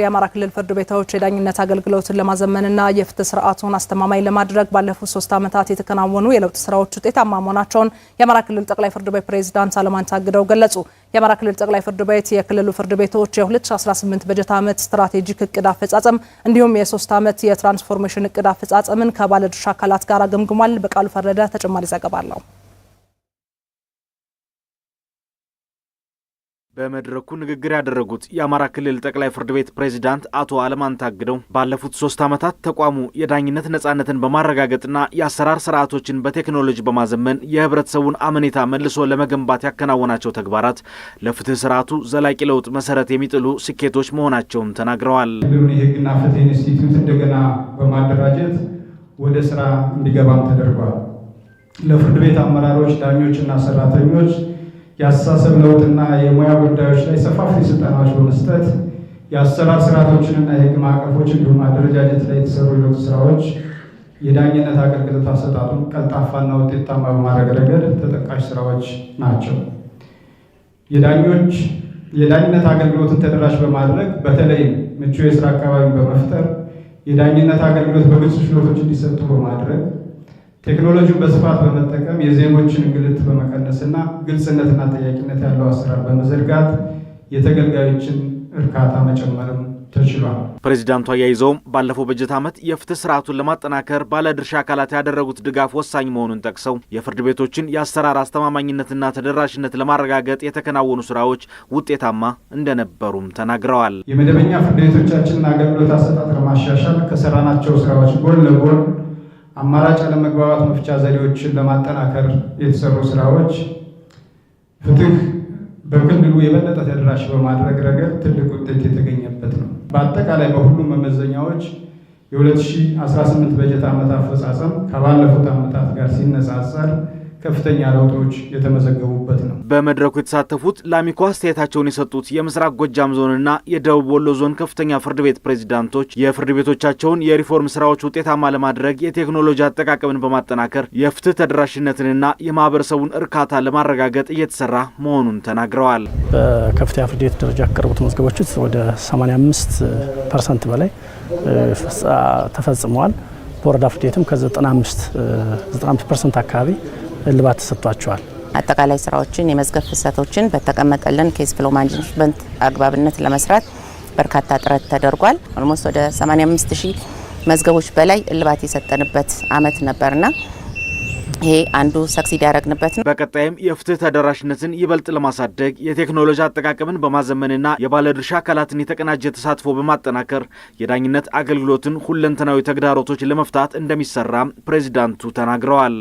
የአማራ ክልል ፍርድ ቤቶች የዳኝነት አገልግሎትን ለማዘመንና የፍትህ ስርዓቱን አስተማማኝ ለማድረግ ባለፉት 3 ዓመታት የተከናወኑ የለውጥ ስራዎች ውጤታማ መሆናቸውን የአማራ ክልል ጠቅላይ ፍርድ ቤት ፕሬዝዳንት አለምአንተ አግደው ገለጹ። የአማራ ክልል ጠቅላይ ፍርድ ቤት የክልሉ ፍርድ ቤቶች የ2018 በጀት ዓመት ስትራቴጂክ እቅድ አፈጻጸም እንዲሁም የ3 ዓመት የትራንስፎርሜሽን እቅድ አፈጻጸምን ከባለድርሻ አካላት ጋር ገምግሟል። በቃሉ ፈረደ ተጨማሪ ዘገባ አለው። በመድረኩ ንግግር ያደረጉት የአማራ ክልል ጠቅላይ ፍርድ ቤት ፕሬዚዳንት አቶ አለምአንተ አግደው ባለፉት 3 ዓመታት ተቋሙ የዳኝነት ነጻነትን በማረጋገጥና የአሰራር ስርዓቶችን በቴክኖሎጂ በማዘመን የህብረተሰቡን አመኔታ መልሶ ለመገንባት ያከናወናቸው ተግባራት ለፍትህ ስርዓቱ ዘላቂ ለውጥ መሰረት የሚጥሉ ስኬቶች መሆናቸውን ተናግረዋል። ክልሉን የህግና ፍትህ ኢንስቲትዩት እንደገና በማደራጀት ወደ ስራ እንዲገባም ተደርጓል። ለፍርድ ቤት አመራሮች፣ ዳኞችና ሰራተኞች የአስተሳሰብ ለውጥና የሙያ ጉዳዮች ላይ ሰፋፊ ስልጠናዎች በመስጠት የአሰራር ስርዓቶችንና የህግ ማዕቀፎች እንዲሁም አደረጃጀት ላይ የተሰሩ የለውጥ ስራዎች የዳኝነት አገልግሎት አሰጣጡን ቀልጣፋና ውጤታማ በማድረግ ረገድ ተጠቃሽ ስራዎች ናቸው። የዳኞች የዳኝነት አገልግሎትን ተደራሽ በማድረግ በተለይም ምቹ የስራ አካባቢን በመፍጠር፣ የዳኝነት አገልግሎት በግልጽ ችሎቶች እንዲሰጡ በማድረግ፣ ቴክኖሎጂን በስፋት በመጠቀም የዜጎችን እንግልት በመቀነስና ግልጽነትና ተጠያቂነት ያለው አሰራር በመዘርጋት የተገልጋዮችን እርካታ መጨመርም ተችሏል። ፕሬዚዳንቱ አያይዘውም ባለፈው በጀት ዓመት የፍትህ ስርዓቱን ለማጠናከር ባለድርሻ አካላት ያደረጉት ድጋፍ ወሳኝ መሆኑን ጠቅሰው የፍርድ ቤቶችን የአሰራር አስተማማኝነትና ተደራሽነት ለማረጋገጥ የተከናወኑ ስራዎች ውጤታማ እንደነበሩም ተናግረዋል። የመደበኛ ፍርድ ቤቶቻችንን አገልግሎት አሰጣጥ ለማሻሻል ከሰራናቸው ስራዎች ጎን ለጎን አማራጭ አለመግባባት መፍቻ ዘዴዎችን ለማጠናከር የተሰሩ ስራዎች ፍትህ በክልሉ የበለጠ ተደራሽ በማድረግ ረገድ ትልቅ ውጤት የተገኘበት ነው። በአጠቃላይ በሁሉም መመዘኛዎች የ2018 በጀት ዓመት አፈጻጸም ከባለፉት ዓመታት ጋር ሲነጻጸር ከፍተኛ ለውጦች የተመዘገቡበት ነው። በመድረኩ የተሳተፉት ለአሚኮ አስተያየታቸውን የሰጡት የምስራቅ ጎጃም ዞንና የደቡብ ወሎ ዞን ከፍተኛ ፍርድ ቤት ፕሬዚዳንቶች የፍርድ ቤቶቻቸውን የሪፎርም ስራዎች ውጤታማ ለማድረግ የቴክኖሎጂ አጠቃቀምን በማጠናከር የፍትህ ተደራሽነትንና የማህበረሰቡን እርካታ ለማረጋገጥ እየተሰራ መሆኑን ተናግረዋል። በከፍተኛ ፍርድ ቤት ደረጃ ከቀረቡት መዝገቦች ውስጥ ወደ 85% በላይ ተፈጽመዋል። በወረዳ ፍርድ ቤትም ከ95% አካባቢ እልባት ተሰጥቷቸዋል። አጠቃላይ ስራዎችን የመዝገብ ፍሰቶችን በተቀመጠልን case flow management አግባብነት ለመስራት በርካታ ጥረት ተደርጓል። Almost ወደ 85 ሺህ መዝገቦች በላይ እልባት የሰጠንበት አመት ነበርና ይሄ አንዱ succeed ያደረግንበት ነው። በቀጣይም የፍትህ ተደራሽነትን ይበልጥ ለማሳደግ የቴክኖሎጂ አጠቃቀምን በማዘመንና የባለድርሻ አካላትን የተቀናጀ ተሳትፎ በማጠናከር የዳኝነት አገልግሎትን ሁለንተናዊ ተግዳሮቶች ለመፍታት እንደሚሰራ ፕሬዚዳንቱ ተናግረዋል።